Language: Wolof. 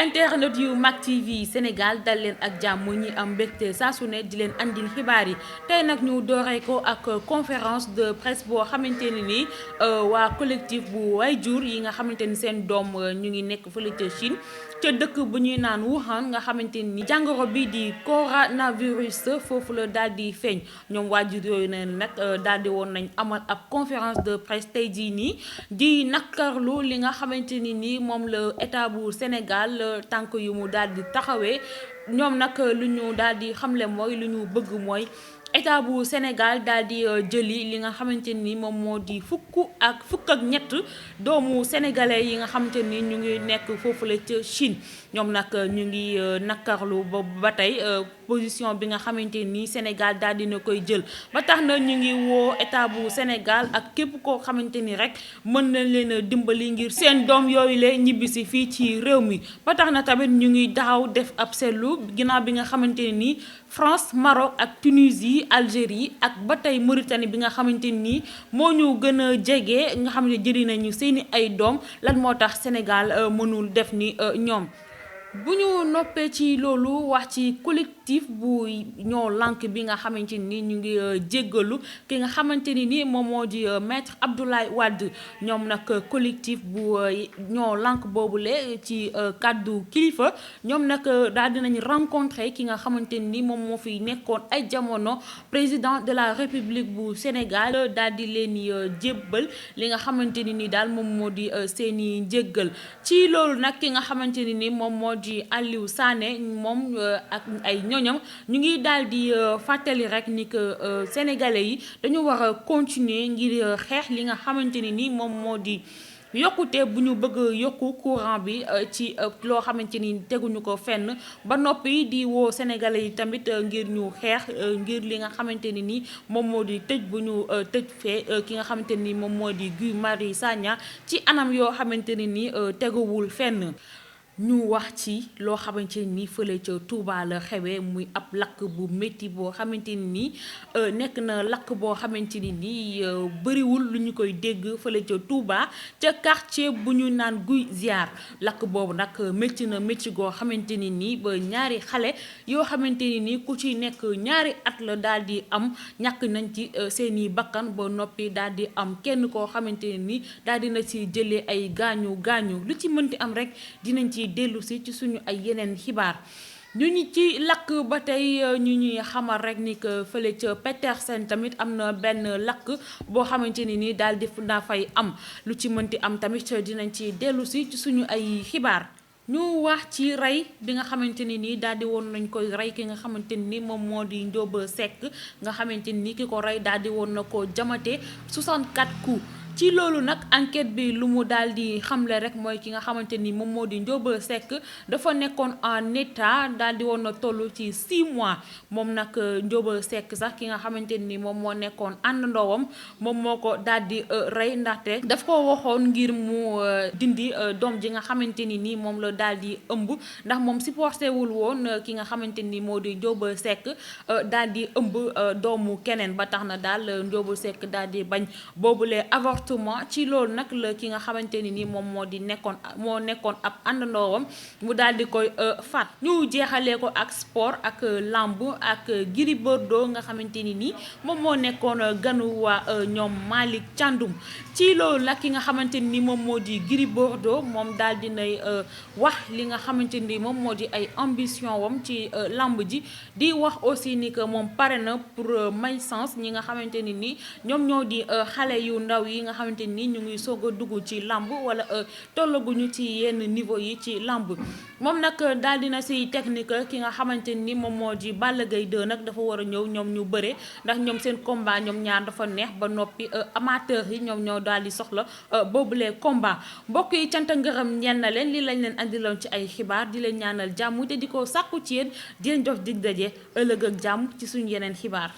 internet yu Mak TV Sénégal dal leen ak jàmm ñi am mbégte saa su ne di leen andil xibaar yi tey nag ñu dooree ko ak conférence de presse boo xamante ne ni waa collectif bu waajur yi nga xamante ni seen doom ñu ngi nekk fële ca Chine ca dëkk bu ñuy naan Wuhan nga xamante ni jàngoro bi di coronavirus foofu la daal di feeñ ñoom waajur yooyu ne nag daal di woon nañ amal ab conférence de presse tey jii nii di nakarlu li nga xamante ni nii moom la état bu Sénégal tànk yu mu daal di taxawee ñoom nag lu ñu daal di xamle mooy lu ñu bëgg mooy état bu Sénégal daal di jëli li nga xamante ni moom moo di fukk ak ñett doomu sénégalais yi nga xamante ni ñu ngi nekk foofule ca Chine ñoom nag ñu ngi nakarlu ba tey position bi nga xamante ni Sénégal daal dina koy jël ba tax na ñu ngi woo état bu Sénégal ak képp koo xamante ni rek mën na leen a dimbali ngir seen doom yooyu la ñibbisi fii ci réew mi ba tax na tamit ñu ngi taxaw def ab seetlu ginnaaw bi nga xamante ni France Maroc ak Tunisie Algérie ak ba tey Mauritanie bi nga xamante ni moo ñu gën a jege nga xam ne jëri nañu seeni ay doom lan moo tax Sénégal mënul def ni ñoom. bu ñu noppee ci loolu wax ci collectif bu ñoo lànk bi nga xamante ni ñu ngi jéggalu ki nga xamante ni moom moo di maître Abdoulaye Wade ñoom nag collectif bu ñoo lànk boobule ci kàddu kilifa ñoom nag daal dinañ rencontré ki nga xamante ni moom moo fi nekkoon ay jamono président de la République bu Sénégal daal di leen jébbal li nga xamante ni daal moom moo di seeni njéggal ci loolu nag ki nga xamante ni moom moo di Aliou Sané moom ak ay ñoñam ñu ngi daal di fàttali rek ni que sénégalais yi dañu war a continuer ngir xeex li nga xamante ni moom moo di yokkute bu ñu bëgg yokku courant bi ci loo xamante ni teguñu ko fenn ba noppi di woo sénégalais yi tamit ngir ñu xeex ngir li nga xamante ni moom moo di tëj bu ñu tëj fee ki nga xamante ni moom moo di Guy Marius Sagna ci anam yoo xamante ni teguwul fenn. ñu wax ci loo xamante ni fële ca Touba la xewee muy ab lakk bu métti boo xamante ni nekk na lakk boo xamante ni bëriwul lu ñu koy dégg fële ca Touba ca quartier bu ñu naan Guy Ziar lakk boobu nag métti na métti goo xamante ni ba ñaari xale yoo xamante ni ku ci nekk ñaari at la daal di am ñàkk nañ ci seeni bakkan ba noppi daal di am kenn koo xamante ni daal dina ci jëlee ay gaañu gaañu lu ci mënti am rek dinañ ci dellu si ci suñu ay yeneen xibaar ñu ci lakk ba tey ñu ñuy xamal rek ni que fële ca Petersen tamit am na benn lakk boo xamante ni daal di daa fay am lu ci mënti am tamit dinañ ci dellu si ci suñu ay xibaar. ñu wax ci rey bi nga xamante ni daal di woon nañ koy rey ki nga xamante ni moom moo di Njóoba Sekk nga xamante ni ki ko rey daal di woon na ko jamate 64 coups. ci loolu nag enquête bi lu mu daal di xamle rek mooy ki nga xamante ni moom moo di Njóoba Sekk dafa nekkoon en état daal di woon na toll ci 6 mois moom nag Njóoba Sekk sax ki nga xamante ni moom moo nekkoon àndandoowam moom moo ko daal di rey ndaxte daf ko waxoon ngir mu dindi doom ji nga xamante ni moom la daal di ëmb ndax moom supporté wul woon ki nga xamante ni moo di Njóoba Sekk daal di ëmb doomu keneen ba tax na daal Njóoba Sekk daal di bañ boobule ci loolu nag la ki nga xamante ni moom moo nekkoon ab àndandoowam mu daal di koy faat ñu jeexalee ko ak sport ak lamb ak Gris Bordeaux nga xamante ni moom moo nekkoon ganu waa ñoom Malick Thiandoum ci loolu nag ki nga xamante ni moom moo di Gris Bordeaux moom daal dinay wax li nga xamante ni moom moo di ay ambition wam ci lamb ji di wax aussi ni que moom pare na pour may sens ñi nga xamante ni ñoom ñoo di xale yu ndaw yi nga xamante ni ñu ngi soog a dugg ci lamb wala tollaguñu ci yenn niveau yi ci lamb moom nag daal dina si technique ki nga xamante ni moom moo di Balla Gaye 2 nag dafa war a ñëw ñoom ñu bëre ndax ñoom seen combat ñoom ñaar dafa neex ba noppi amateur yi ñoom ñoo daal di soxla boobulee combat mbokk yi cant ngërëm ñeen na leen li lañ leen andiloon ci ay xibaar di leen ñaanal jàmm te di ko sàkku ci yéen di leen jox dig daje ëllëg ak jàmm ci suñu yeneen xibaar